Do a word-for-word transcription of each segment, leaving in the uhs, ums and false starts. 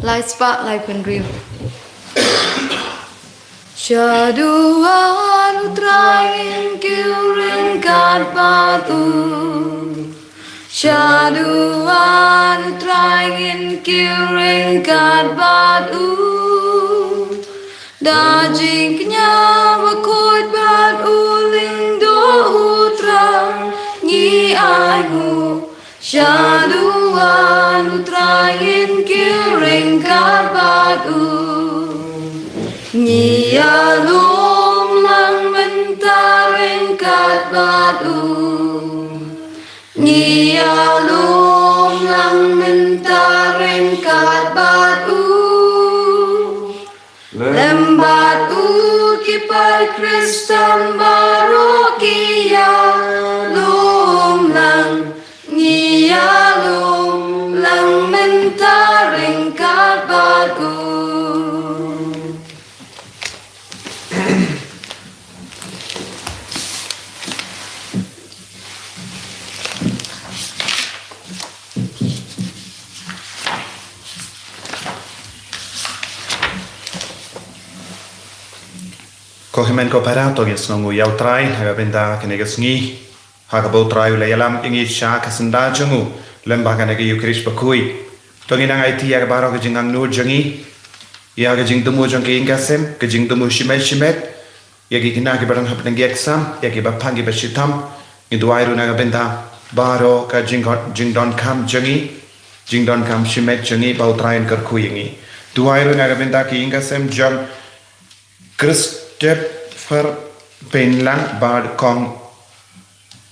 Lai spah lai phew hynriew. Sha duwan U Trai ngin kiew ryngkat bad u. Sha duwan U Trai ngin kiew ryngkat bad u. Da jingkñia bakhuid bad u lyngdoh U Trai ngi ainguh. Sha duwan U Trai ngin kiew ryngkat bad u. Ngi ïalum lang mynta ryngkat bad u. Ngi ïalum lang mynta ryngkat bad u. Lem bad u ki paid Khristan baroh ki ïalum lang. Ngi ïalum lang mynta ryngkat bad u. Ko hynmen ko para, to ngin sngewnguh ïa U Trai ha ka bynta kane ka sngi, ha kaba U Trai u la ïalam ïa ngi sha ka syndah jong u lyngba kane ka Eukharist bakhuid. To ngin nang aiti ïa ka baroh ka jingangnud jong ngi, ïa ka jingthmu jong ka ïing ka sem, ka jingthmu shimet shimet, ïa ki khynnah kiba don hapdeng ki exam, ïa kiba phang kiba shitom. Ngi duwai ruh na ka bynta baroh ka jing, jingdonkam jong ngi, jingdonkam shimet jong ngi, ba U Trai un kyrkhu ïa ngi. Duwai ruh na ka bynta ka ïing ka sem jong Christopher Pynlang bad Kong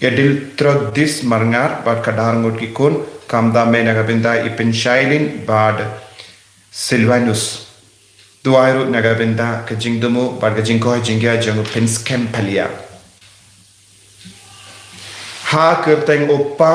Edil Trogdis Marngar bad ka dar ngut ki khun, khamtam eh na ka bynta i Pynshailin bad Silvanus. Duwai ruh na ka bynta ka jingthmu bad ka jingkoit jingkhiah jong u Pynskhem Phalia. Ha ka kyrteng U Kpa,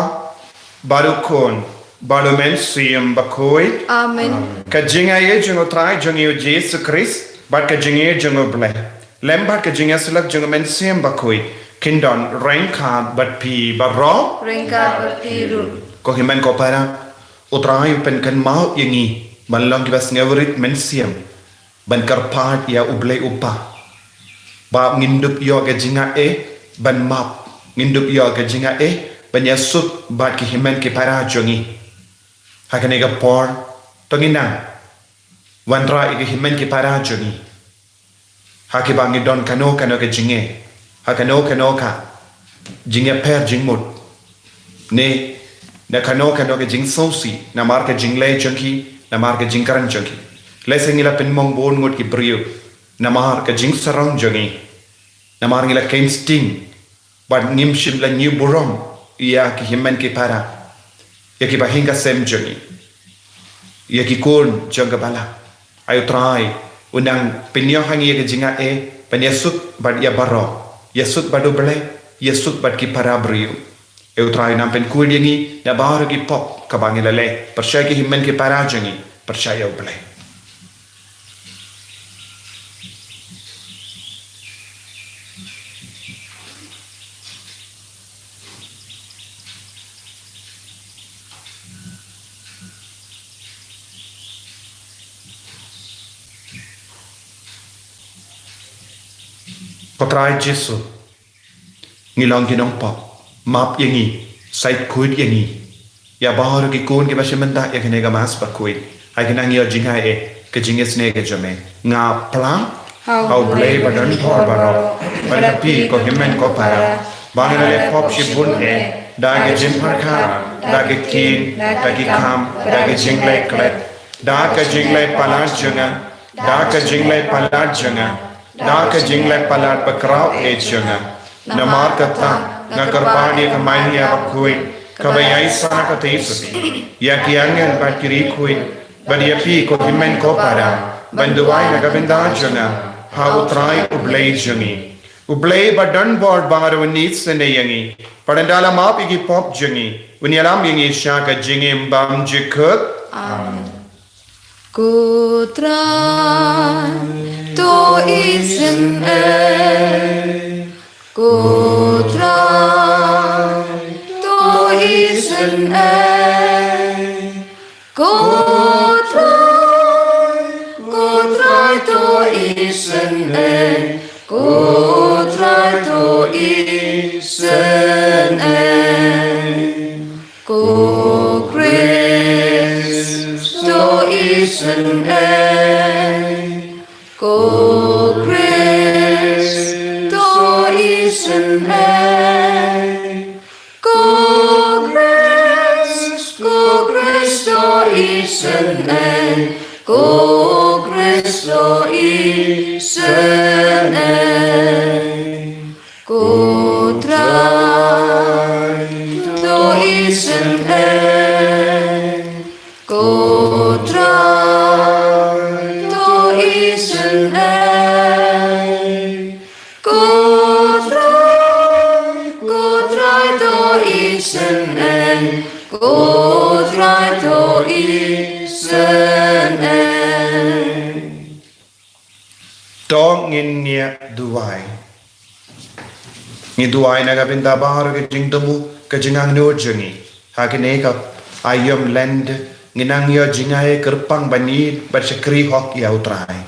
bad U Khun, bad U Mynsiem Bakhuid. Amen. Ka jingaiei jong U Trai jong ngi U Jisu Khrist, bad ka jingïeit jong U Blei, lem bad ka jingïasyllok jong U Mynsiem Bakhuid, kin don ryngkat bad phi baroh. Ryngkat bad phi ruh. Ko hynmen ko para, U Trai u pynkynmaw ïa ngi ban long kiba sngewrit mynsiem, ban kyrpad ïa U Blei U Kpa, ba ngin dup ïoh ka jingaiei ban map, ngin dup ïoh ka jingaiei ban ïasuk bad ki hynmen ki para jong ngi. Ha kane ka por, to ngin nang wanrah ïa ki hynmen ki para jong ngi, ha kiba ngi don kano kano ka jingeh, ha kano kano ka jingïapher jingmut, ne na kano kano ka jingsngewsih, namar ka jingleh jong ki, namar ka jingkren jong ki. Lehse ngi la pynmong bun ngut ki briew namar ka jingsarong jong ngi, namar ngi la keiñ sting, bad ngim shym la ñiew burom ïa ki hynmen ki para, ïa kiba hiar ka sem jong ngi, ïa ki khun jong ka balang. Ai U Trai, u nang pynïoh ha ngi ïa ka jingaiei ban ïasuk bad ïa baroh, ïasuk bad U Blei, ïasuk bad ki para briew. Ai U Trai, u nang pynkhuid ïa ngi na baroh ki pop kaba ngi la leh, pyrshah ki hynmen ki para jong ngi, pyrshah ïa U Blei. Ko Trai Jisu, ngi long ki nongpop, map ïa ngi, shait khuid ïa ngi. Ïa baroh ki khun kiba shim bynta ïa kane ka Mass bakhuid, ai ki nang ïoh jingaiei, ka jingisynei ka jong me. Nga phla ha U Blei badonbor baroh, bad ha phi ko hynmen ko para, ba nga la leh pop shibun eh, da ka jingpyrkhat, da ka ktien, da ki kam, da ka jingleh klet, da ka jingleh palat jong nga, da ka jingleh palat jong nga, da ka jingleh palat bakhraw eh jong nga. Namar kata nga kyrpad ïa ka Maria bakhuid, kaba ïaisah katei subi, ïa ki angel bad ki riewkhuid, bad ïa phi ko hynmen ko para, ban duwai na ka bynta jong nga ha U Trai U Blei jong ngi. U Blei badonbor baroh un isynei ïa ngi, bad un da la map ïa ki pop jong ngi, un ïalam ïa ngi sha ka jingim bymjukut. Amen. Ko Trai, to isynei. Ko Trai, to isynei. Ko Trai, isynei, ko Trai to isynei. Ko Khrist to isynei. Ko Khrist to isynei. Ko Khrist, ko Khrist to isynei. Ko Khrist to isynei. Ko Trai to isynei. Ko Trai to isynei. Ko Trai, ko Trai to isynei. Ko Trai to isynei. To ngin ïa duwai. Ngi duwai na ka bynta baroh ka jingthmu, ka jingangnud jong ngi. Ha kane ka aïom Lent, ngi nang ïoh jingïakyrpang ban ïeit bad shakri hok ïa U Trai.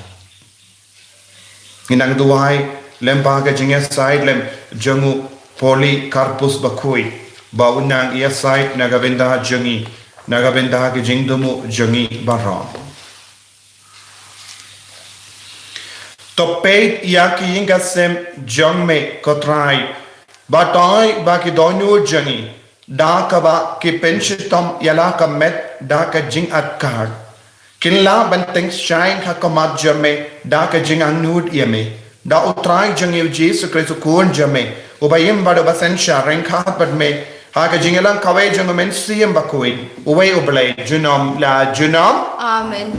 Ngi nang duwai lyngba ka jingïasaid lem jong u Polycarpus Bakhuid, ba un nang ïasaid na ka bynta jong ngi, na ka bynta ka jingthmu jong ngi baroh. To peit ïa ki ïing ka sem jong me, ko Trai, ba dei ba ki dohnud jong ngi, da kaba ki pynshitom ïa la ka met da ka jingatkar. Kin lah ban tyngshaiñ ha khmat jong me da ka jingangnud ïa me. Da U Trai jong ngi U Jisu Khrist U Khun jong me, uba im bad uba synshar ryngkat bad me ha ka jingïalang kawei jong U Mynsiem Bakhuid, uwei U Blei, junom la junom. Amen.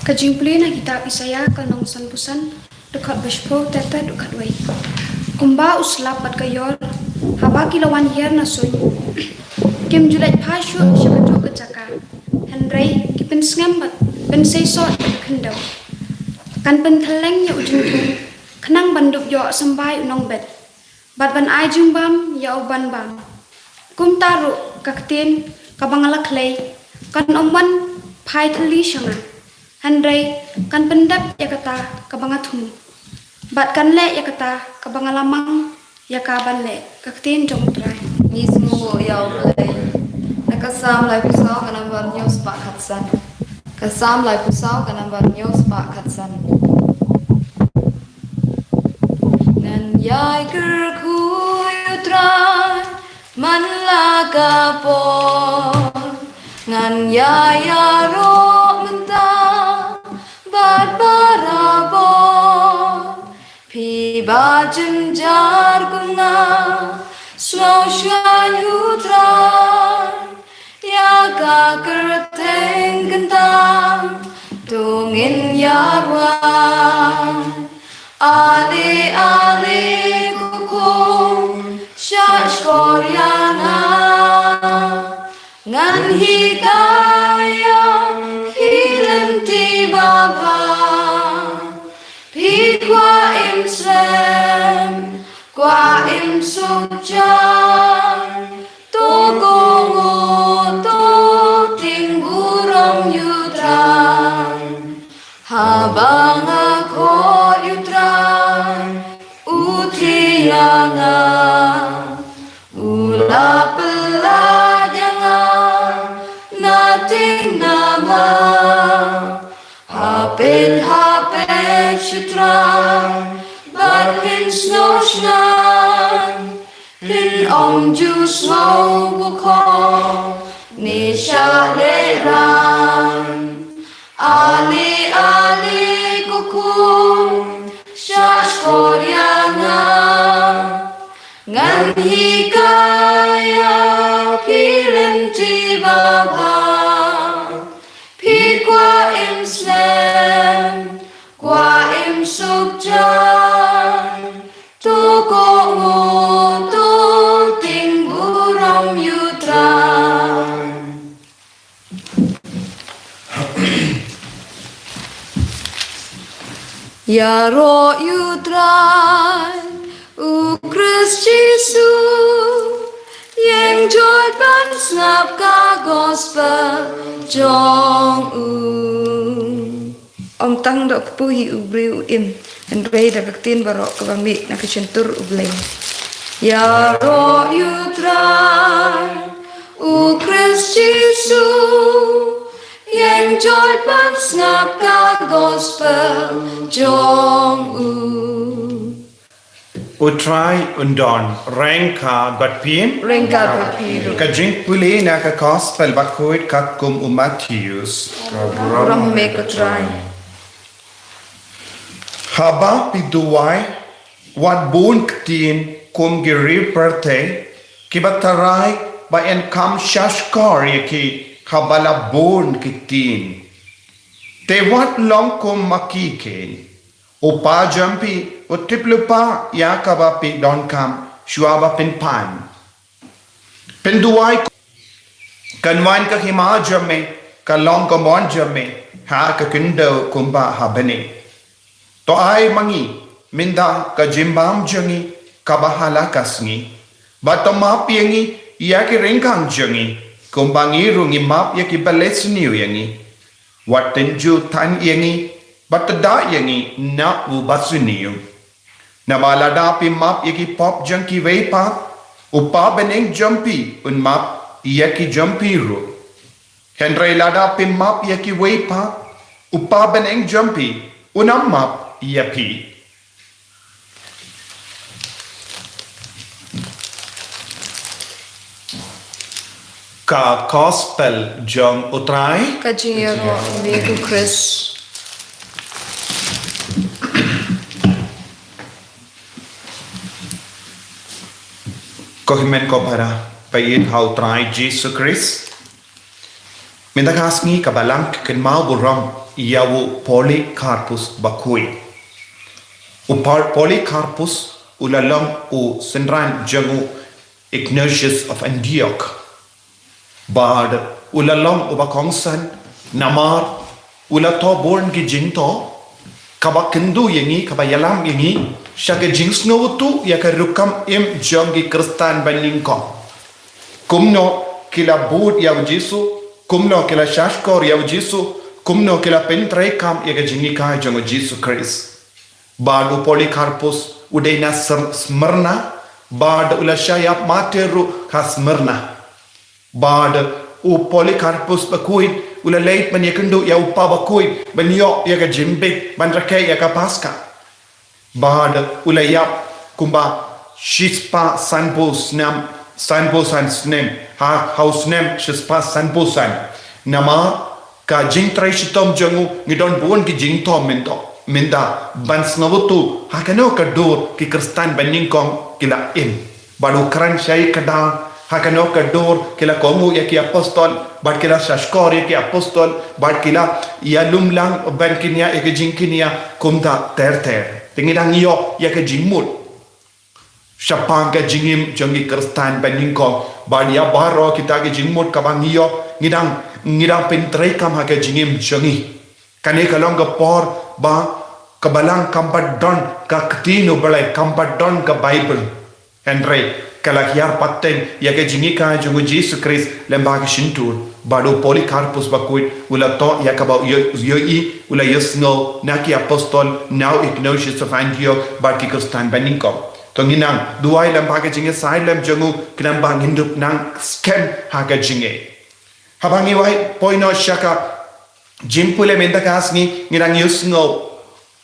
Ka jingpule na kitab Isaïah ka lynnong sanphew san, dkhot ba shiphew ter ter dkhot wei. Kumba u slap bad ka ïor, haba ki la wan hiar na suiñ, kim ju leit phai shuh sha kajuh ka jaka. Hynrei ki pynsngem bad pynseisoh ïa ka khyndew. Kan pynthylliñ ïa u jingthung, khnang ban dup ïoh symbai u nongbet, bad ban ai jingbam ïa u banbam. Kumta ruh ka ktien kaba nga la khlei kan ym wan phai thylli sha nga, hynrei kan pyndep ïa kata kaba nga thmu, bad kan leh ïa kata kaba nga la mang ïa ka ban leh. Ka ktien jong U Trai. Ngi sngewnguh ïa U Blei. Na ka Salm laiphew saw ka number hynñiew spah khatsan. Ka Salm laiphew saw ka number hynñiew spah khatsan. Ngan ïai kyrkhu ïa U Trai man la ka por. Ngan ïai ïaroh mynta bad barabor. Phi ba jynjar kum nga, sngewsih ïa U Trai. Ïa ka kyrteng kynthah to ngin ïa wad. Ale ale ko khun, shahshkor ïa nga. Ngan hikai ïa phi lynti babha. Phi kwah im slem, kwah im suk jan. To kohnguh, to tieng burom ïa U Trai. Haba nga khot ïa U Trai, u thiah ïa nga. U la pyllait ïa nga na tieng namar. Ha pyrthei, ha pyrthei sha U Trai, bad phin sngew shngaiñ. Phin ym ju sngew bukhuh ne shah lehraiñ. Ale ale ko khun, shahshkor ïa nga. Ngan hikai ïa phi lynti babha. Phi kwah im slem, kwah im suk jan. To kohnguh, to tieng burom ïa U Trai. Ïaroh ïa U Trai, u U Khrist Jisu, ïeng jot ban sngap ka gospel jong u. Ym tang da u kpu hi u briew u im, hynrei da ka ktien baroh kaba mih na ka shyntur U Blei. Ïaroh ïa U Trai, U Khrist Jisu, ïeng jot ban sngap ka gospel jong u. U Trai un don ryngkat bad phi. Ryngkat bad phi ruh. Ka jingpule na ka gospel bakhuid katkum u Mathaios. Burom ha me ko Trai. Haba phi duwai, wat bun ktien kum ki riewpyrthei, kiba tharai ba yn kham shahshkor ïa ki haba la bun ki ktien. Te wat long kum ma ki kein. U Kpa jong phi u tip lypa ïa kaba phi donkam shuwa ba phin pan. Phin duwai, kan wan ka hima jong me, kan long ka mon jong me ha ka khyndew kumba ha bneng. To ai ma ngi mynta ka jingbam jong ngi kaba ha la ka sngi. Bad to map ïa ngi ïa ki ryngkang jong ngi, kumba ngi ruh ngi map ïa kiba leh sniew ïa ngi. Wat tynjuh than ïa ngi, bad tdah ïa ngi na u basniew. Namar lada phi map ïa ki pop jong kiwei pat, u Kpa bneng jong phi un map ïa ki jong phi ruh. Hynrei lada phi map ïa kiwei pat, u Kpa bneng jong phi un ym map ïa phi. Ka gospel jong u Trai. Ka jingïaroh ïa me ko Khrist. Ko hynmen ko para ba ïeit ha u Trai Jisu Khrist. Mynta ka sngi ka Balang ka kynmaw burom ïa u Polycarpus bakhuid. U Pol-, Polycarpus u la long u synran jong u Ignatius of Antioch. Bad u la long uba kongsan namar u la thoh bun ki jingthoh kaba kyntu ïa ngi, kaba ïalam ïa ngi sha ka jingsngewthuh ïa ka rukom im jong ki Khristan ba nyngkong. Kumno ki la bud ïa u Jisu, kumno ki la shahshkor ïa u Jisu, kumno ki la pyntreikam ïa ka jinghikai jong u Jisu Khrist. Bad u Polycarpus u dei na Sm-, Smyrna, bad u la shah ïap martyr ruh ha Smyrna. Bad u Polycarpus bakhuid u la leit ban ïakynduh ïa u Kpa bakhuid ban ïoh ïa ka jingbit ban rakhe ïa ka Paska. Bad u la ïap kumba shispah sanphew snem, sanphew san snem, ha, ha u snem shispah sanphew san. Namar ka jingtrei shitom jong u, ngi don bun ki jingthoh mynta, mynta ban sngewthuh ha kano ka dur ki Khristan ba nyngkong ki la im. Bad u kren shai kdar ha kano ka dur ki la kohnguh ïa ki apostol, bad ki la shahshkor ïa ki apostol, bad ki la ïalum lang ban kynnoh ïa ki jingkynnoh kumta ter ter. Te ngi dang ïoh ïa ka jingmut shaphang ka jingim jong ki Khristan ba nyngkong, bad ïa baroh kita ki jingmut kaba ngi ïoh, ngi dang, ngi dang pyntreikam ha ka jingim jong ngi. Kane ka long ka por ba ka Balang kam pat don ka Ktien U Blei, kam pat don ka Bible. Hynrei ka la hiar pateng ïa ka jinghikai jong u Jisu Khrist lyngba ka shyntur, bad u Polycarpus bakhuid u la thoh ïa kaba u ïoh-, ïohi, u la ïohsngew na ki apostol, na u Ignatius of Antioch, bad ki Khristan ba nyngkong. To ngin nang duwai lyngba ka jingïasaid lem jong u, khnang ba ngin dup nang skhem ha ka jingngeit. Haba ngi wai poi noh sha ka jingpule mynta ka sngi, ngi dang ïohsngew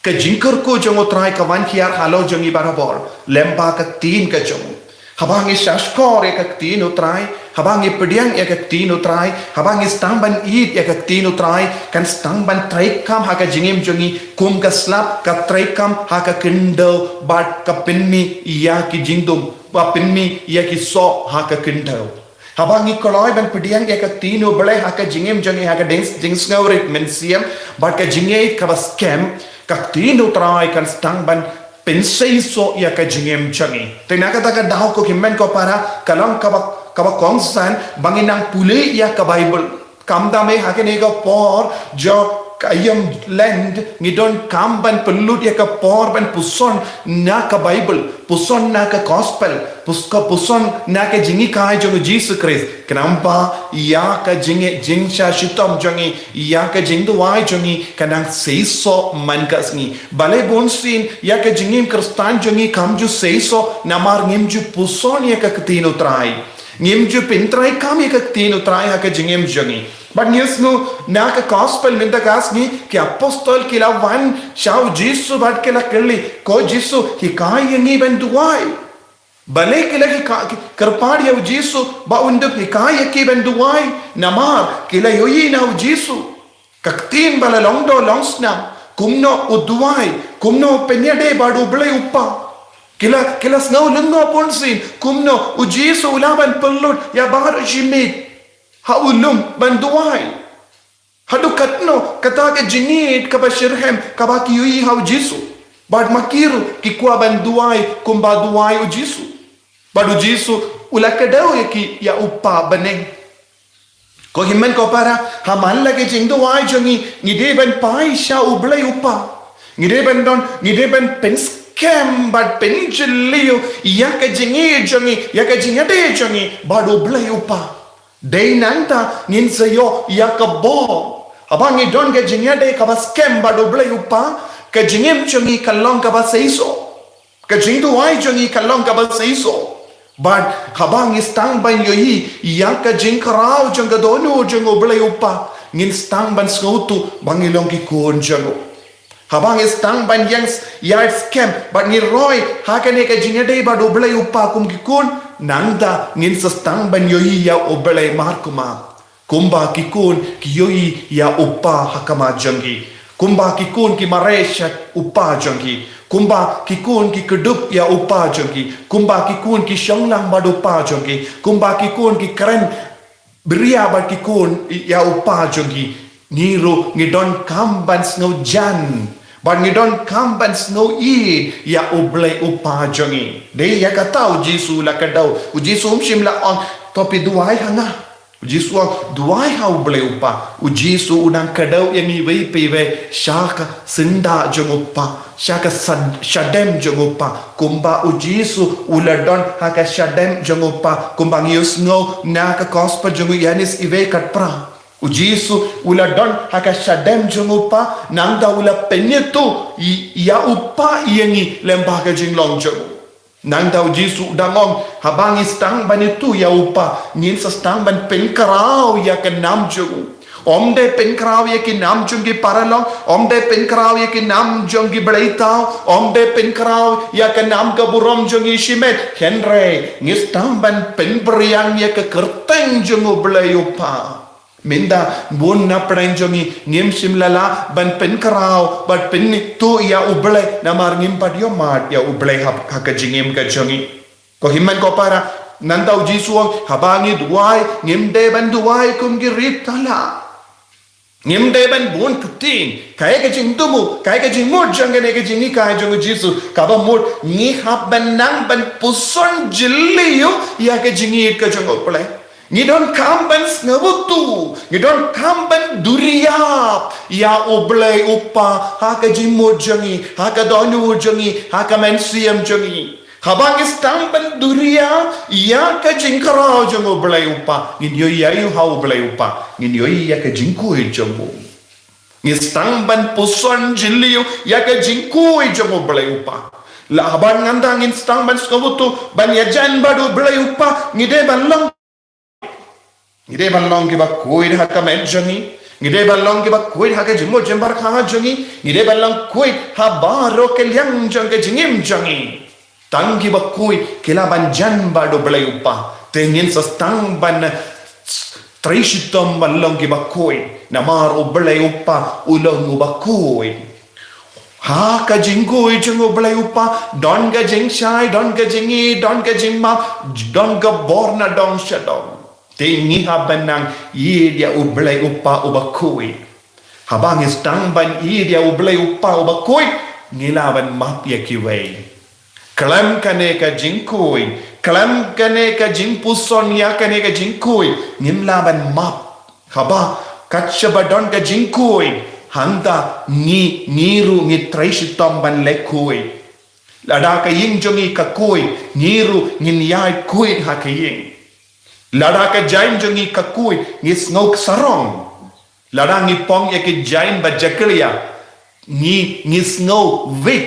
ka jingkyrkhu jong u Trai ka wan hiar halor jong ngi barabor lyngba ka Ktien ka jong u. Haba ngi shahshkor ïa ka Ktien u Trai, haba ngi pdiang ïa ka Ktien u Trai, haba ngi sdang ban ïeit ïa ka Ktien u Trai, kan sdang ban treikam ha ka jingim jong ngi kum ka slap ka treikam ha ka khyndew bad ka pynmih ïa ki jingdum, ba pynmih ïa ki soh ha ka khyndew. Haba ngi kloi ban pdiang ïa ka Ktien u Blei ha ka jingim jong ngi, ha ka ding, jingsngewrit mynsiem bad ka jingngeit kaba skhem, ka Ktien u Trai kan sdang ban pynseisoh ïa ka jingim jong ngi. Te na kata ka daw ko hynmen ko para, ka long kaba, kaba kongsan ba ngin nang pule ïa ka Bible. Kumta me ha kane ka por jong ka aïom Lent, ngi donkam ban pynlut ïa ka por ban puson na ka Baibl, puson na ka Gospel, pus-, ka puson na ka jinghikai jong u Jisu Khrist. Khnang ba ïa ka jing, jingshah shitom jong ngi, ïa ka jingduwai jong ngi, kan nang seisoh man ka sngi. Balei bunsien ïa ka jingim Khristan jong ngi kam ju seisoh, namar ngim ju puson ïa ka ktien u Trai. Ngim ju pyntreikam ïa ka ktien u Trai ha ka jingim jong ngi. Bad ngi sngew na ka Gospel mynta ka sngi, ki apostol ki la wan sha u Jisu bad ki la kylli, ko Jisu, hikai ïa ngi ban duwai. Balei ki la hikai, ki kyrpad ïa u Jisu ba un dup hikai ïa ki ban duwai, namar ki la ïohi na u Jisu ka ktien ba la long doh long snam, kumno u duwai, kumno u pynïadei bad u Blei u Kpa. Ki la, ki la sngew lyngngoh bunsien kumno u Jisu u lah ban pynlut ïa baroh shi miet ha u lum ban duwai. Haduh katno kata ka jingïeit kaba shitrhem kaba ki ïohi ha u Jisu. Bad ma ki ruh ki kwah ban duwai kumba duwai u Jisu. Bad u Jisu u la kdew ïa ki ïa u Kpa bneng. Ko hynmen ko para, ha man la ka jingduwai jong ngi, ngi dei ban phai sha u Blei u Kpa. Ngi dei ban don, ngi dei ban pynskhem bad pynjylliew ïa ka jingïeit jong ngi, ïa ka jingïadei jong ngi bad u Blei u Kpa. Dei nangta ngin sa ïoh ïa ka bor. Haba ngi don ka jingïadei kaba skhem bad u Blei u Kpa, ka jingim jong ngi kan long kaba seisoh. Ka jingduwai jong ngi kan long kaba seisoh. Bad haba ngi sdang ban ïohi ïa ka jingkhraw jong ka dohnud jong u Blei u Kpa, ngin sdang ban sngewthuh ba ngi long ki khun jong u. Haba ngi sdang ban ïeng s-, ïaid skhem bad ngi roi ha kane ka jingïadei bad u Blei u Kpa kum ki khun, nangta ngin sa sdang ban ïohi ïa u Blei markhmat. Kumba ki khun ki ïohi ïa u Kpa ha khmat jong ki. Kumba ki khun ki mareh sha u Kpa jong ki. Kumba ki khun ki kdup ïa u Kpa jong ki. Kumba ki khun ki shong lang bad u Kpa jong ki. Kumba ki khun ki kren bria bad ki khun ïa u Kpa jong ki. Ngi ruh ngi donkam ban sngew jan. Bad ngi donkam ban sngew ïeit ïa u Blei u Kpa jong ngi. Dei ïa kata u Jisu u la kdew. U Jisu um shym la ong, to phi duwai ha nga. U Jisu u ong, duwai ha u Blei u Kpa. U Jisu u nang kdew ïa ngi iwei pa iwei sha ka syndah jong u Kpa, sha ka sad-, shadem jong u Kpa. Kumba u Jisu u la don ha ka shadem jong u Kpa, kumba ngi ïohsngew na ka Gospel jong u Ïoannis iwei khatphra. U Jisu u la don ha ka shadem jong u Kpa, nangta u la pynïathuh ï-, ïa u Kpa ïa ngi lyngba ka jinglong jong u. Nangta u Jisu u dang ong, haba ngi sdang ban ïathuh ïa u Kpa, ngin sa sdang ban pynkhraw ïa ka nam jong u. Ym dei pynkhraw ïa ki nam jong ki paralok, ym dei pynkhraw ïa ki nam jong ki bleitaw, ym dei pynkhraw ïa ka nam ka burom jong ngi shimet. Hynrei ngi sdang ban pynphriang ïa ka kyrteng jong u Blei u Kpa. Mynta bun na pdeng jong ngi ngim shym la lah ban pynkhraw bad pynïathuh ïa u Blei namar ngim pat ïohmad ïa u Blei ha, ha ka jingim ka jong ngi. Ko hynmen ko para, nangta u Jisu u ong, haba ngi duwai, ngim dei ban duwai kum ki rit thala. Ngim dei ban bun ktien. Kaei ka jingthmu, kaei ka jingmut jong kane ka jinghikai jong u Jisu, kaba mut ngi hap ban nang ban puson jylliew ïa ka jingïeit ka jong u Blei. Ngi donkam ban sngewthuh, ngi donkam ban duriap ïa u Blei u Kpa ha ka jingmut jong ngi, ha ka dohnud jong ngi, ha ka mynsiem jong ngi. Haba ngi sdang ban duriap ïa ka jingkhraw jong u Blei u Kpa, ngin ïohi ïa u ha u Blei u Kpa, ngin ïohi ïa ka jingkhuid jong u. Ngi sdang ban puson jylliew ïa ka jingkhuid jong u Blei u Kpa. La haba nangta ngin sdang ban sngewthuh ban ïajan bad u Blei u Kpa, ngi dei ban long Ngi dei ban long kiba khuid ha ka met jong ngi. Ngi dei ban long kiba khuid ha ka jingmut jingpyrkhat jong ngi. Ngi dei ban long khuid ha baroh ka liang jong ka jingim jong ngi. Tang kiba khuid ki lah ban jan bad u Blei u Kpa. Te ngin sa sdang ban trei shitom ban long kiba khuid. Namar u Blei u Kpa u long uba khuid. Ha ka jingkhuid jong u Blei u Kpa, don ka jingshai, don ka jingïeit, don ka jingmap, don ka bor na dong sha dong. Te ngi hap ban nang ïeit ïa u Blei u Kpa uba khuid. Haba ngi sdang ban ïeit ïa u Blei u Kpa uba khuid, ngi lah ban map ïa kiwei. Khlem kane ka jingkhuid, khlem kane ka jingpuson ïa kane ka jingkhuid, ngim lah ban map. Haba kat shaba don ka jingkhuid, Hangta ngi, ngi ruh ngi trei shitom ban leh khuid. Lada ka ïing jong ngi ka khuid, ngi ruh ngin ïai khuid ha ka ïing. Lada ka jaiñ jong ngi ka khuid, ngi sngew sarong. Lada ngi pong ïa ka jaiñ ba jakhlia, ngi, ngi sngew weak,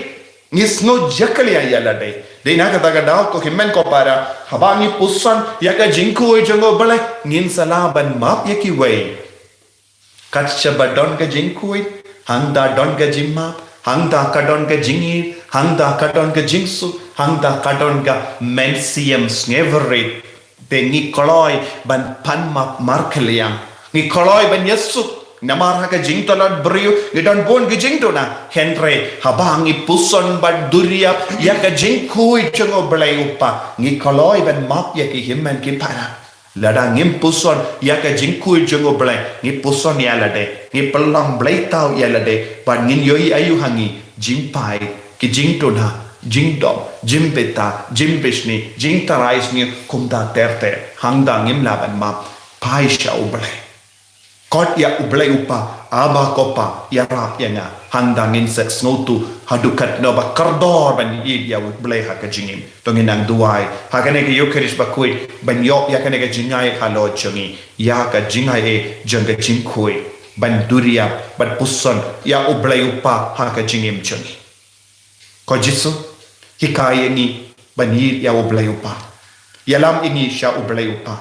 ngi sngew jakhlia ïa lade. Dei na kata ka daw ko hynmen ko para, haba ngi puson ïa ka jingkhuid jong U Blei, ngin sa lah ban map ïa kiwei. Kat shaba don ka jingkhuid, hangta don ka jingmap, hangta ka don ka jingïeit, hangta ka don ka jingsuk, hangta ka don ka mynsiem sngewrit. Te ngi kloi ban pan map markylliang. Ngi kloi ban ïasuk. Namar ha ka jingtlot briew ngi don bun ka jingduna. Hynrei haba ngi puson bad duriap ïa ka jingkhuid jong U Blei U Kpa, ngi kloi ban map ïa ki hynmen ki para. Lada ngim puson ïa ka jingkhuid jong U Blei, ngi puson ïa lade, ngi pynlong blei tau ïa lade, bad ngin ïohi aïu ha ngi, jingpait, ki jingduna, jingdom, jingbthah, jingbishni, jingtharai sngi, kumta ter ter, hangta ngim lah ban map, phai sha U Blei. Khot ïa U Blei U Kpa, Aba ko Pa, ïarap ïa nga. Hangta ngin sa sngewthuh haduh katno ba kordor ban ïeit ïa U Blei ha ka jingim. To ngin nang duwai ha kane ka Eukharist bakhuid ban ïoh ïa kane ka jingaiei halor jong ngi, ïa ka jingaiei jong ka jingkhuid, ban duriap, ban puson ïa U Blei U Kpa ha ka jingim jong ngi. Ko Jisu, hikai ïa ngi ban ïeit ïa U Blei U Kpa. Ïalam ïa ngi sha U Blei U Kpa,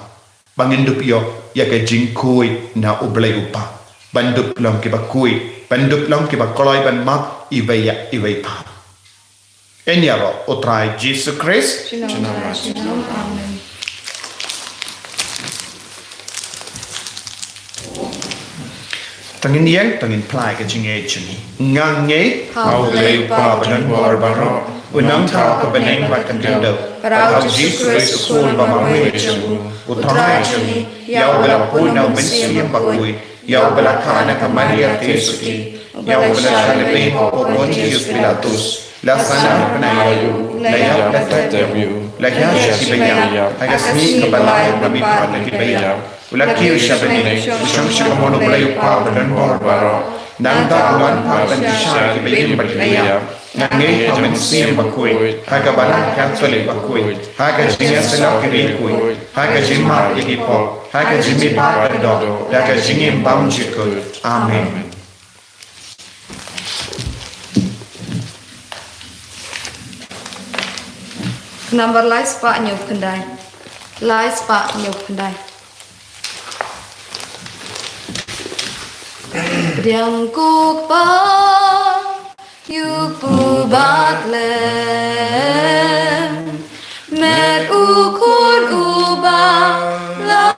ba ngin dup ïoh ïa ka jingkhuid na U Blei U Kpa, ban dup long kiba khuid, ban dup long kiba kloi ban map iwei ïa iwei pat. Yn ïaroh U Trai Jisu Khrist. Amen. To ngin ïeng, to ngin phla ïa ka jingngeit jong ngi. Nga ngeit ha U Blei U Kpa badonbor baroh, u nongthaw ha bneng bad ha ka khyndew, bad ha U Jisu Khrist u Khun ba marwei jong u, U Trai jong ngi, ïa uba la pun na U Mynsiem Bakhuid, ïa uba la kha na ka Maria Theisotti, ïa uba la shah lehbeiñ ha u Pontius Pilatus, la sah na ka bnai aïu, la ïap la tep aïu, la hiar sha ki baiap, ha ka sngi kaba lai na ka bynta ki baiap, u la kiew sha bneng, u shong sha kamon U Blei U Kpa badonbor baroh. Nangta un wan pat ban kyrshan ïa ki baïing bad ki baiap. Nga ngeit ha U Mynsiem Bakhuid, ha ka Balang Katholik bakhuid, ha ka jingïasyllok ki riewkhuid, ha ka jingmap ïa ki pop, ha ka jingmihpat ka doh, ha ka jingim bymjukut. Amen. Nambar lai spah hynñiew phew khyndai. Lai spah hynñiew phew khyndai. Pdiang ko Kpa, ïa u Kpu ba khlem, met u Khun uba la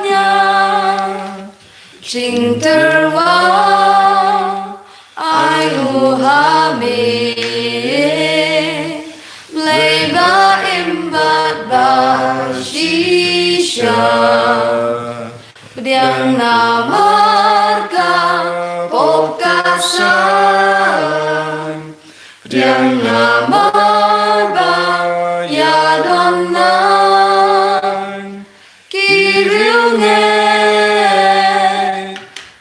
kñia. Jingtyrwa ai u ha me, Blei ba im bad ba shisha. Pdiang namar ka pop ka san, pdiang namar ba ïadon lang ki riewngeit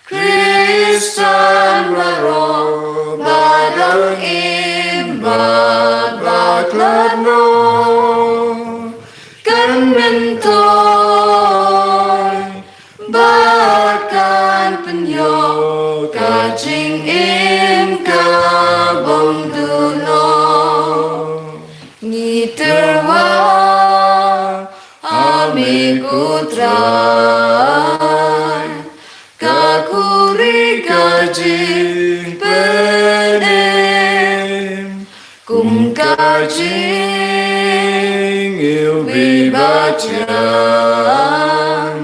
Khristan baroh ba dang im bad ba khlad noh. Kan myntoi bad kan pynïoh ka jingim ka bym duh noh. Ngi tyrwa ha me ko Trai, ka khuri ka jingpynim, kum ka jingiwbih ba thiang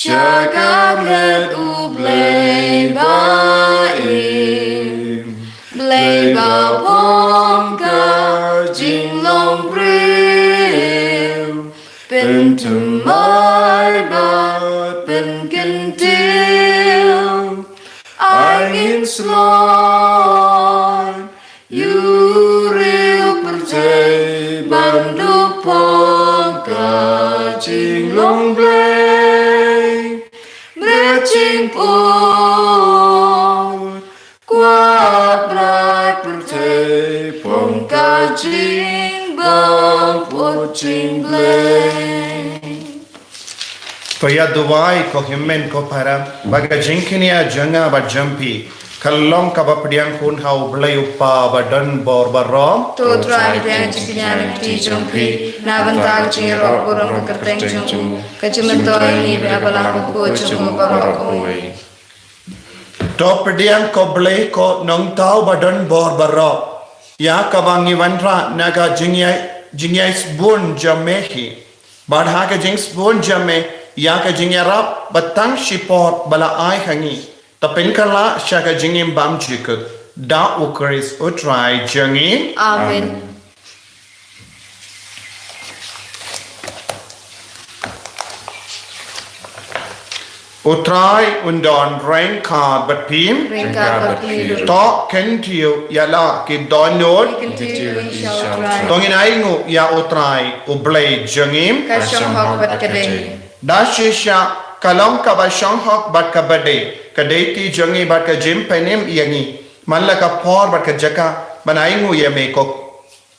sha ka met U Blei ba im, Blei ba phong ka jinglong briew. Pynthymmai bad pynkyntiew, ai ngin sloi ïa u riew pyrthei ban dup phong ka jinglong Blei. Bret jingpynpoi ka jingbym put jingblei. To ïa duwai ko hynmen ko para, ba ka jingkñia jong nga bad jong phi ka long kaba pdiang khun ha U Blei U Kpa ba don bor baroh. To Trai, pdiang jingkñia na ka kti jong phi na bynta ka jingïaroh burom ka kyrteng jong u, ka jingmyntoi ïa ngi bad ïa balang bakhuid jong u baroh kawei. To pdiang ko Blei ko Nongthaw ba don bor baroh, ïa kaba ngi wanrah na ka jingïai, jingïaisbun jong me hi. Bad ha ka jingsbun jong me, ïa ka jingïarap ba tang shipor ba la ai ha ngi, to pynkylla sha ka jingim bymjukut. Da U Khrist U Trai jong ngi. Amen. U Trai un don ryngkat bad phi. Ryngkat bad phi ruh. To kyntiew ïa la ki dohnud. Kyntiew ïa ki sha U Trai. To ngin ainguh ïa U Trai U Blei jong ngi. Ka shong hok bad ka dei. Da shisha ka long kaba shong hok bad kaba dei, ka dei ti jong ngi bad ka jingpynim ïa ngi man la ka por bad ka jaka ban ainguh ïa me ko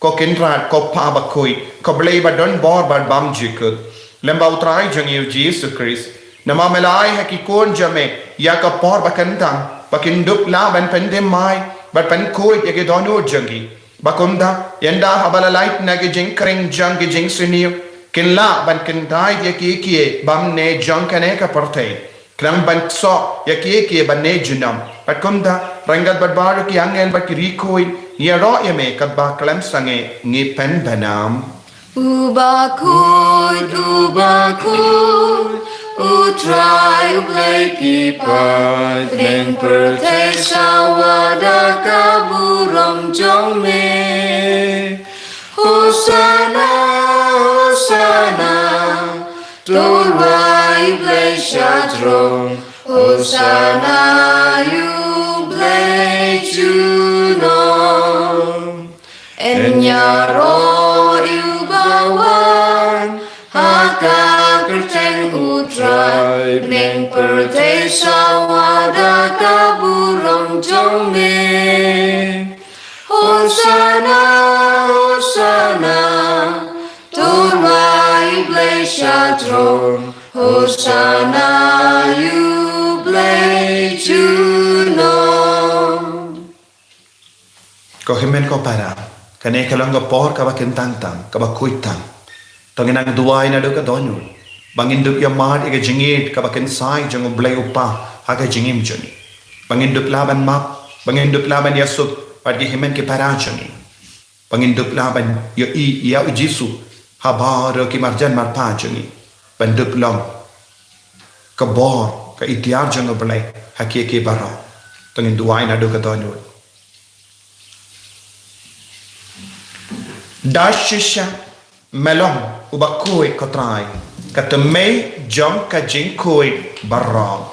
Ko Kynrad, ko Kpa bakhuid, ko Blei ba don bor bad bymjukut. Lem bad U Trai jong ngi U Jisu Khrist. Namar me la ai ha ki khun jong me ïa ka por ba kyntang, ba kin dup lah ban pynthymmai bad pynkhuid ïa ki dohnud jong ki. Ba kumta, ynda haba la lait na ki jingkhring jong ki jingsniew, kin lah ban kyntait ïa kiei kiei bymne jong kane ka pyrthei. Khnang ban ksoh ïa kiei kiei ba ne junom. Bad kumta, ryngkat bad baroh ki angel bad ki riewkhuid, ngi ïaroh ïa me katba khlem sangeh ngi pynbna. U bakhuid, u bakhuid, U Trai U Blei ki paid, bneng pyrthei sawa da ka burom jong me. Hosana, Hosana, to rwai U Blei shajrong. Hosana ïa U Blei junom. Yn ïaroh ïa uba wan ha ka kyrteng U Trai, bneng pyrthei sawa da ka burom jong me. Hosana, Hosana, to rwai U Blei shajrong. Hosana ïa U Blei junom. Ko hynmen ko para, kane ka long ka por kaba kyntang tam, kaba khuid tam. To ngin nang duwai naduh ka dohnud ba ngin dup ïa mad ïa ka jingïeit kaba kynsai jong U Blei U Kpa ha ka jingim jong ngi. Ba ngin dup lah ban map, ba ngin dup lah ban ïasuk bad ki hynmen ki para jong ngi. Ba ngin dup lah ban ïohi ïa U Jisu ha baroh ki marjan marpa jong ngi. Ban dup long ka bor, ka iktiar jong U Blei ha kiei kiei baroh. To ngin duwai naduh ka dohnud. Da shisha me long uba khuid ko Trai, ka tymmen jong ka jingkhuid baroh.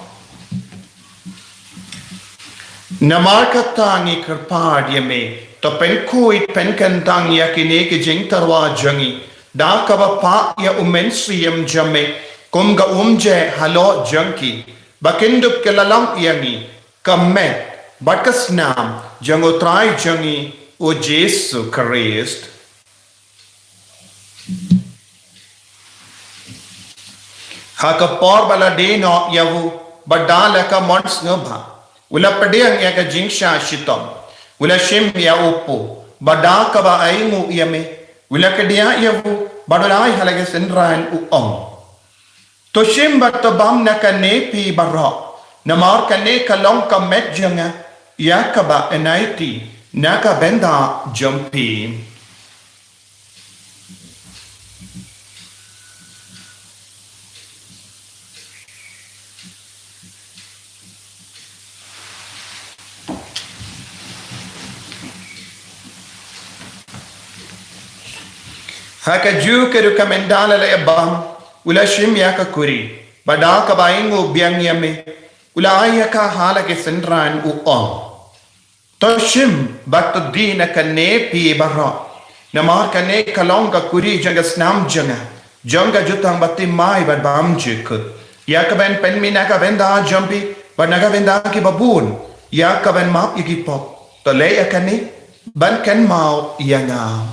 Namar kata ngi kyrpad ïa me, to pynkhuid pynkyntang ïa kine ki jingtyrwa jong ngi da kaba phah ïa U Mynsiem jong me kum ka umjai halor jong ki, ba kin dup ki la long ïa ngi ka met bad ka snam jong U Trai jong ngi U Jisu Khrist. Ha ka por ba la die noh ïa u, bad da la ka mon sngewbha, u la pdiang ïa ka jingshah shitom, u la shim ïa u kpu, bad da kaba ainguh ïa me, u la kdiah ïa u, bad u la ai ha la ki synran, u ong: To shim bad to bam na kane phi baroh, namar kane ka long ka met jong nga, ïa kaba yn aiti na ka bynta jong phi. Ha kajuh ka rukom ynda la leh bam, u la shim ïa ka kuri, bad da kaba ainguh biang ïa me, u la ai ïa ka ha la ki synran, u ong: To shim bad to die na kane phi baroh, namar kane ka long ka kuri jong ka snam jong nga, jong ka jutang bathymmai bad bymjukut, ïa kaban pynmih na ka bynta jong phi bad na ka bynta kiba bun, ïa kaban map ïa ki pop. To leh ïa kane ban kynmaw ïa nga.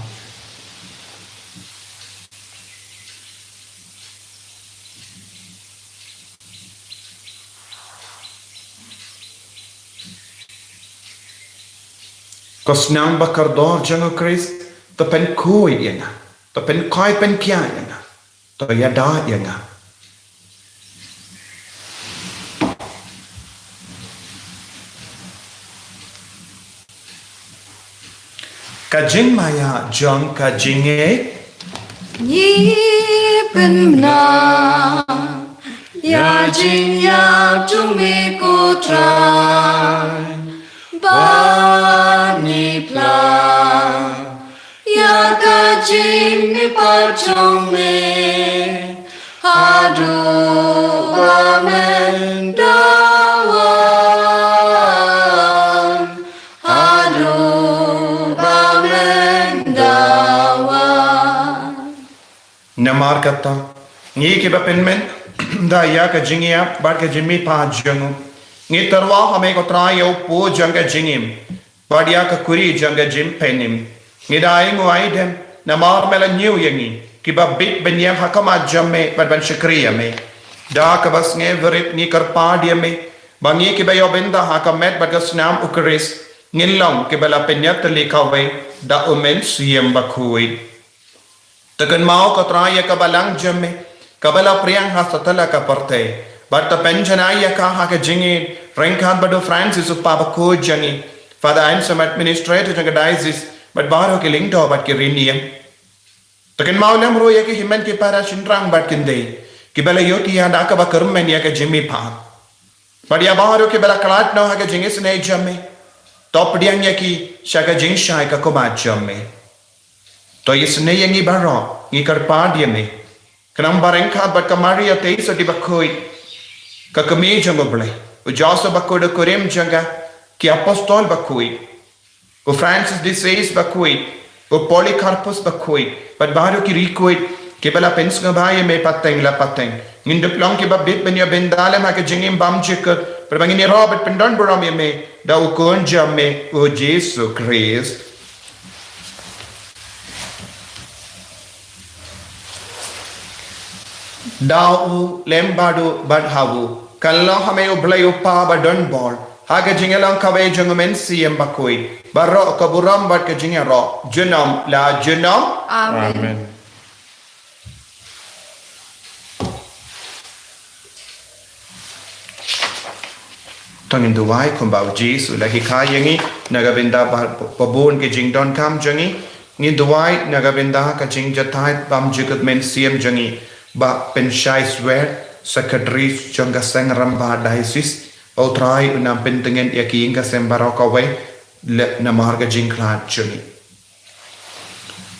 Ka snam ba kordor jong u Khrist, to pynkhuid ïa nga, to pynkhoi pynkhia ïa nga, to ïada ïa nga. Ka jingmaïa jong ka jingngeit. Ngi pynbna ïa jingïap jong me ko Trai, bad ngi phla ïa ka jingmihpat jong me haduh ba men da wan, haduh ba men da wan. Namar kata, ngi kiba pynmih da ïa ka jingïap bad ka jingmihpat jong u, ngi tyrwa ha me ko Trai ïa u pud jong ka jingim bad ïa ka kuri jong ka jingpynim. Ngi da ai nguh ai dem namar me la ñiew ïa ngi kiba bit ban ïeng ha khmat jong me bad ban shakri ïa me. Da kaba sngewrit ngi kyrpad ïa me ba ngi kiba ïoh bynta ha ka met bad ka snam u Khrist ngin long kiba la pynïatylli kawei da u Mynsiem Bakhuid. To kynmaw ko Trai ïa ka balang jong me kaba la pdiang ha satlak ka pyrthei, bad to pynjanai ïa ka ha ka jingïeit ryngkat bad u Francis u Papa bakhuid jong ngi, Father Anselm, administrator jong ka diocese, bad baroh ki lyngdoh bad ki riewniam. To kynmaw lem ruh ïa ki hynmen ki para shynrang bad khyndai kiba la ïohi ïa da kaba kyrmen ïa ka jingmihpat, bad ïa baroh kiba la khlad noh ha ka jingisynei jong me, to pdiang ïa ki sha ka jingshai ka khmat jong me. To isynei ïa ngi baroh, ngi kyrpad ïa me. Khnang ba ryngkat bad ka Maria Theisotti bakhuid, ka kmie jong u Blei, u Joseph bakhuid u kurim jong ka, ki apostol bakhuid, u Francis de Sales bakhuid, u Polycarpus bakhuid, bad baroh ki riewkhuid kiba la pynsngewbha ïa me pateng la pateng, ngin dup long kiba bit ban ïoh bynta lem ha ka jingim bymjukut, bad ba ngin ïaroh bad pyndon burom ïa me da u Khun jong me u Jisu Khrist. Da u, lem bad u, bad ha u, kan long ha me u Blei u Kpa badonbor, ha ka jingïalong kawei jong u Mynsiem Bakhuid, baroh ka burom bad ka jingïaroh junom la junom. Amen. Amen. To ngin duwai kumba u Jisu u la hikai ïa ngi, na ka bynta ba, ba bun ki jingdonkam jong ngi. Ngin duwai na ka bynta ka jingjahthait bymjukut mynsiem jong ngi, Bah Pynshai Swer, Secretary jong ka Seng Rangbah Diocese, ba u Trai un nang pyntngen ïa ki ïing ka sem baroh kawei, leh namar ka jingkhlad jong ngi.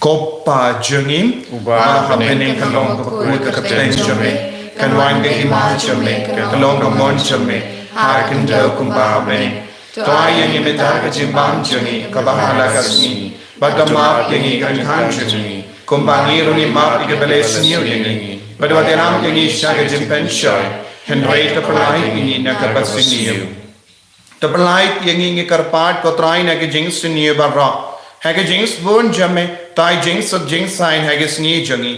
Ko Kpa jong ngi uba ha bneng, kan long kaba kut ka kyrteng jong me, kan wan ka hima jong me, kan long ka mon jong me ha ka khyndew kumba ha bneng. To ai ïa ngi mynta ka jingbam jong ngi kaba ha la ka sngi, bad to map ïa ngi ki kyrdan jong ngi, kumba ngi ruh ngi map ïa kiba leh sniew ïa ngi, bad wat ïalam ïa ngi sha ka jingpynshoi, hynrei to pyllait ïa ngi na kaba sniew. To pyllait ïa ngi, ngi kyrpad ko Trai, na ki jingsniew baroh, ha ki jingsbun jong me, to ai jingsuk jingsaiñ ha ki sngi jong ngi.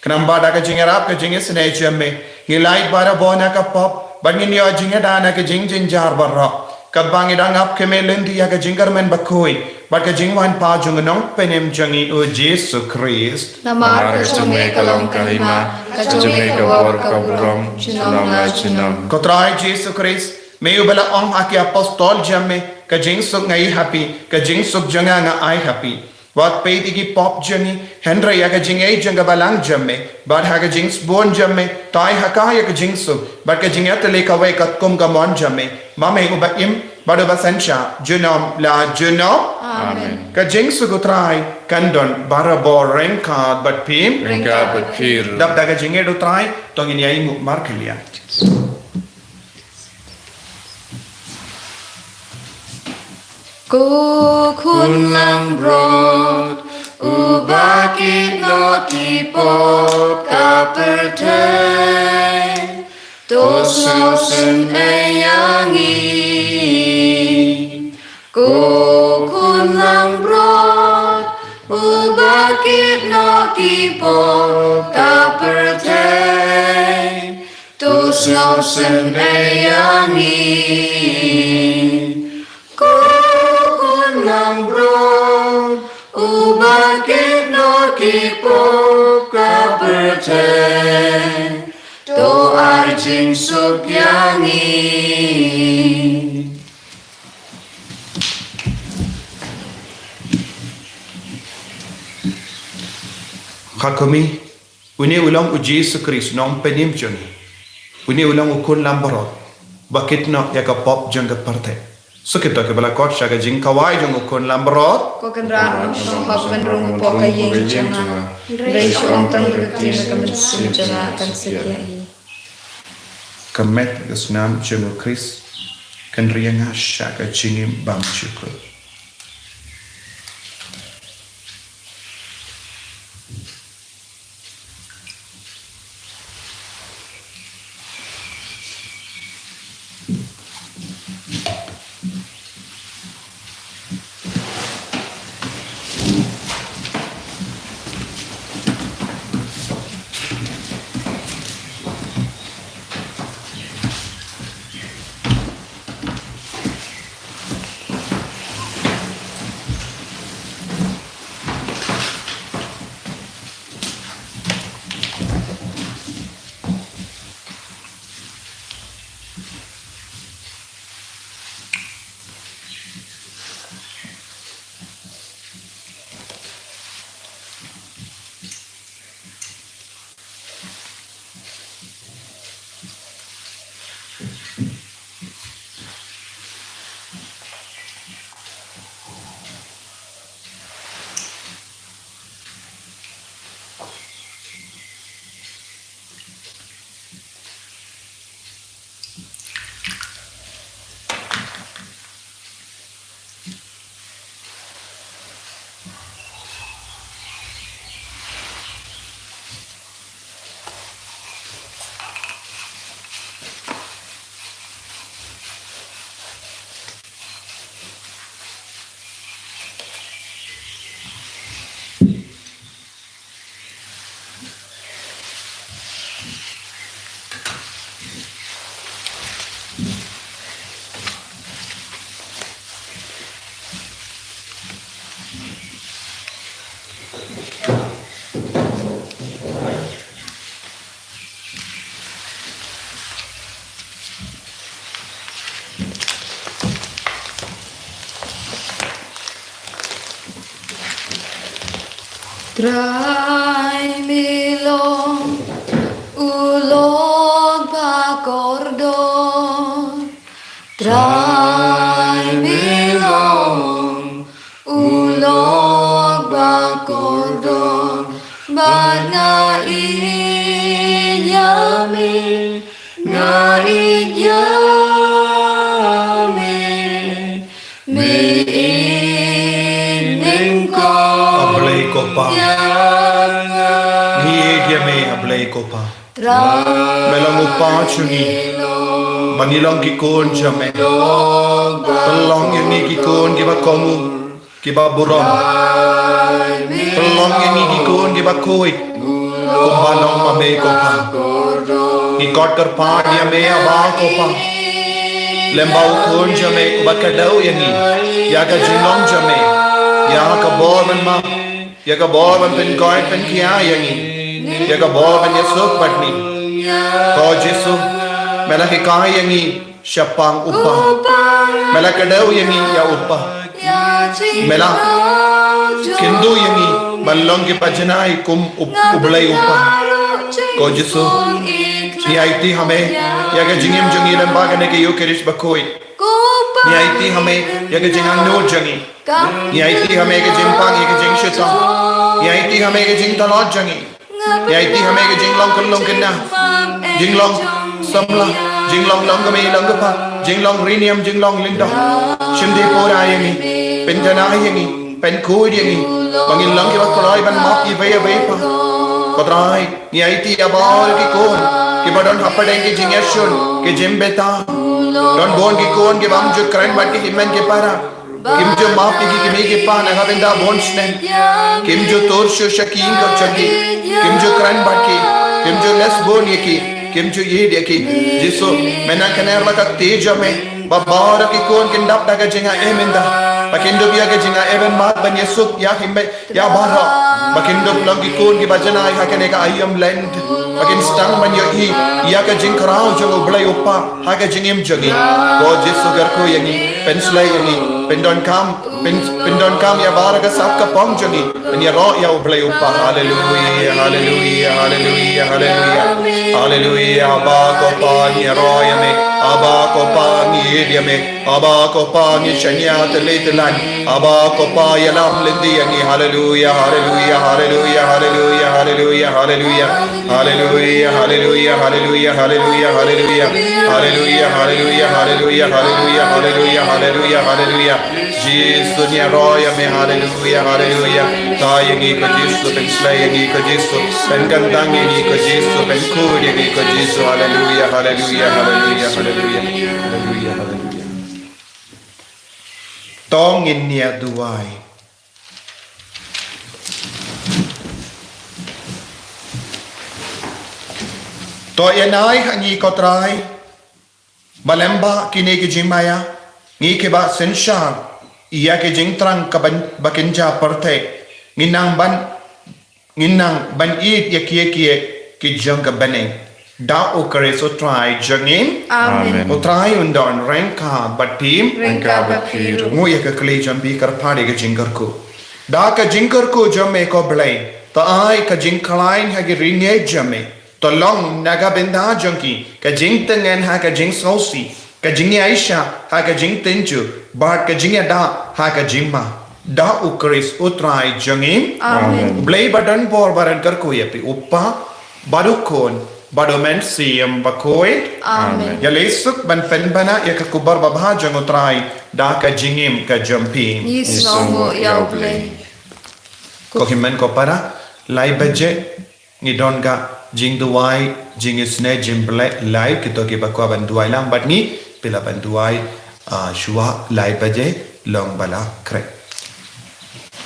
Khnang ba da ka jingïarap ka jingisynei jong me, ngi lait barabor na ka pop, bad ngin ïoh jingïada na ki jingjynjar baroh, katba ngi dang ap kmen lynti ïa ka jingkyrmen bakhuid bad ka jingwan pat jong u Nongpynim jong ngi u Jisu Khrist. Namar ka jong me ka long ka hima, ka jong me ka bor, ka burom, junom la junom. Ko Trai Jisu Khrist, me uba la ong ha ki apostol jong me, ka jingsuk nga ai ha phi, ka jingsuk jong nga nga ai ha phi. Wat peit ïa ki pop jong ngi, hynrei ïa ka jingngeit jong ka balang jong me, bad ha ka jingsbun jong me, to ai ha ka ïa ka jingsuk bad ka jingïatylli kawei katkum ka mon jong me, ma me uba im bad uba synshar junom la junom. Amen. Ka jingsuk u Trai kan don barabor ryngkat bad phi. Ryngkat bad phi ruh. Dap da ka jingngeit u Trai, to ngin ïa ainguh markhlieh. Ko Khun langbrot, uba kit noh ki pop ka pyrthei, to sngewsynei ïa ngi. Ko Khun langbrot, kit noh ki pop ka pyrthei, to sngewsynei ïa ngi. Ko Khun langbrot, uba kit noh ki pop ka pyrthei, to ai jingsuk ïa ngi. Kha kmie, une u long u Jisu Khrist, nongpynim jong ngi. Une u long u Khun langbrot, ba kit noh ïa ka pop jong ka pyrthei. Sa kito kiba la khot sha ka jingkhawai jong u Khun langbrot. Ko Kynrad nongshong hok, pynrung hapoh ka ïing jong nga. Hynrei shu ong tang da ka ktien, ka mynsiem jong nga kan suk ïa i. Ka met ka snam jong u Khrist kan ri ïa nga sha ka jingim bymjukut. Trai me long u lok ba kordor. Trai me long u lok ba kordor. Bad nga ïeit ïa me, nga ïeit ïa me. Me ïeit nyngkong. A Blei ko Pa. Ngi ïeit ïa me, A Blei ko Pa. Me long u Pa jong ngi. Ba ngi long ki khun jong me. Pynlong ïa ngi ki khun kiba kohnguh, kiba burom. Pynlong ïa ngi ki khun kiba khuid, kumba long ma me ko Pa. Ngi khot kyrpad ïa me, A Ba ko Pa. Lem bad u Khun jong me uba kdew ïa ngi, ïa ka jinglong jong me, ïa ka bor ban map, ïa ka bor ban pynkoit pynkhia ïa ngi, ïa ka bor ban ïasuk bad ngi. Ko Jisu, me la hikai ïa ngi shaphang u Pa. Me la kdew ïa ngi ïa u Pa. Me la kynduh ïa ngi ban long ki pajanai kum u, U Blei u Pa. Ko Jisu, ngi aiti ha me ïa ka jingim jong ngi lem bad kane ka Ïukharist bakhuid. Ngi aiti ha me ïa ka jingangnud jong ngi. Ngi aiti ha me ïa ka jingpang, ïa ka jingshitang. Ngi aiti ha me ïa ka jingtlot jong ngi. Ngi aiti ha me ïa ka jinglong kynlong kynda, jinglong samla, jinglong long kmie long kpa, jinglong riniam, jinglong lyngdoh. Shim dei pura ïa ngi, pynjanai ïa ngi, pynkhuid ïa ngi, ba ngin long kiba kloi ban map ïa iwei ïa iwei, Pa. Ko Trai, ngi aiti ïa baroh ki khun kiba don hapdeng ki jingïashun, ki jingbthah. Don bun ki khun ki bym ju kren bad ki hynmen ki para. Kim ju map ïa ki kmie ki kpa na ka bynta bun snem. Kim ju tur shuh sha ki ïing ki jong ki. Kim ju kren bad ki. Kim ju leh bun ïa ki. Kim ju ïeit ïa ki. Jisu, mynta kane la ka kti jong me. Ba baroh ki khun kin dap da ka jingaiei mynta. Ba kin dup ïa ka jingaiei ban map ban ïasuk ïa ki me ïa baroh. Ba kin dup long ki khun kiba janai ha kane ka aïom Lent. Ba kin sdang ban ïohi ïa ka jingkhraw jong U Blei U Kpa ha ka jingim jong ngi. Ko Jisu, kyrkhu ïa ngi, pynshlei ïa ngi, pyndonkam, pyn, pyndonkam ïa baroh ka sap ka pom jong ngi. Pynïaroh ïa U Blei U Kpa. Haleluia, haleluia, haleluia, haleluia. Haleluia, Aba ko Kpa, ngi ïaroh ïa me. Aba ko Kpa, ngi ïeit ïa me. Aba ko Kpa, ngi shaniah tylli tyllan. Aba ko Kpa, ïalam lynti ïa ngi. Haleluia, haleluia, haleluia, haleluia, haleluia, haleluia. Haleluia, haleluia, haleluia, haleluia, haleluia. Haleluia, haleluia, haleluia, haleluia, haleluia, haleluia, haleluia. Jisu, ngi ïaroh ïa me. Haleluia, haleluia. Khublei ïa ngi ko Jisu, pynshlei ïa ngi ko Jisu, pynkyntang ïa ngi ko Jisu, pynkhuid ïa ngi ko Jisu. Haleluia, haleluia, haleluia, haleluia. Haleluia, haleluia. To ngin ïa duwai. To ïa nai ha ngi ko Trai, ba lem bad kine ki jingmaïa, ngi kiba synshar ïa ki jingthrang ka ban, ba kin jia pyrthei, ngin nang ban, ngin nang ban ïeit ïa kiei kiei ki jong ka bneng. Da U Khrist U Trai jong ngi. Amen. Amen. U Trai un don ryngkat bad phi. Ryngkat bad phi ruh. Nguh ïa ka kli jong phi, kyrpad ïa ka jingkyrkhu. Da ka jingkyrkhu jong me ko Blei, to ai ka jingkhlaiñ ha ki rynïeng jong me. To long na ka bynta jong ki ka jingtngen ha ka jingsngewsih, ka jingïaishah ha ka jingtynjuh, bad ka jingïada ha ka jingma. Da U Khrist U Trai jong ngi. Amen. Amen. U Blei ba don bor un kyrkhu ïa phi, U Kpa, bad U Khun, bad U Mynsiem Bakhuid. Amen. Ïaleh suk ban pynbna ïa ka khubor babha jong U Trai da ka jingim ka jong phi. Ngi sngewnguh ïa U Blei. Ko hynmen ko para, lai baje ngi don ka jingduwai jingisynei jingpynlait, lai kito kiba kwah ban duwai lang bad ngi, phi lah ban duwai, ah, shuwa lai baje, long ba la khreh.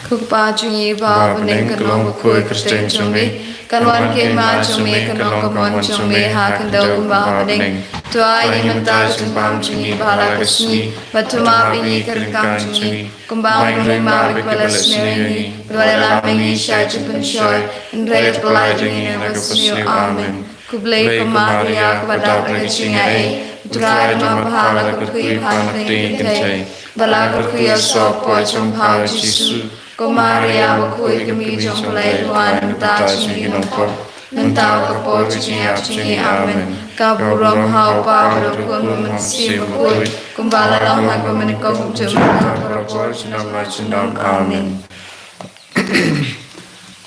Ko Kpa jong ngi ba ha bneng, kan long bakhuid ka kyrteng jong me, kan wan ka hima jong me, kan long ka mon jong me ha khyndew kumba ha bneng. To ai ïa ngi mynta ka jingbam jong ngi ba ha la ka sngi, bad to map ïa ngi ka ryngkang jong ngi, kumba ngi ruh ngi map ïa kiba la sniew ïa ngi. Bad wat ïalam ïa ngi sha ka jingpynshoi, hynrei to pyllait ïa ngi na kaba sniew. Amen. Khublei ko Maria, kaba dap da ka jingaiei, U Trai u don bad pha, la kyrkhu ïa pha na pdeng ki kynthei, bad la kyrkhu ïa u soh hapoh jong pha U Jisu. Ko Maria bakhuid, ka kmie jong U Blei, to wan mynta ha ka jingim jong ngi, mynta bad ka por ka jingïap jong ngi. Amen. Ka burom ha U Kpa bad U Khun bad U Mynsiem Bakhuid, kumba la long ha kaba nyngkong, kumjuh mynta bad barabor, junom la junom. Amen.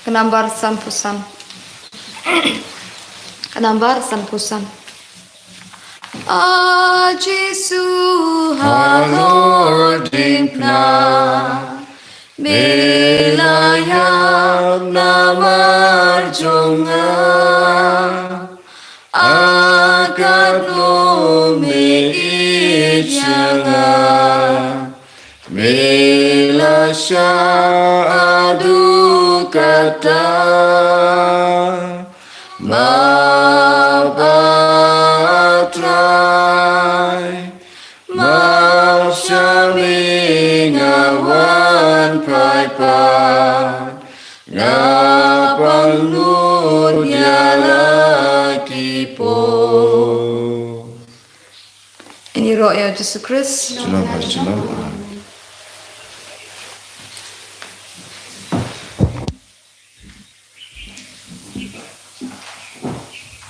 Ka nambar sanphew san. Ka nambar sanphew san. A Jisu halor diengphna, me la ïap namar jong nga. A katno me ïeit ïa nga, me la shah haduh katta. Map, A Trai, map sha me nga wan phai pat, nga pang nud ïa la ki por. Ngin ïaroh ïa U Jisu Khrist. Junom ha junom.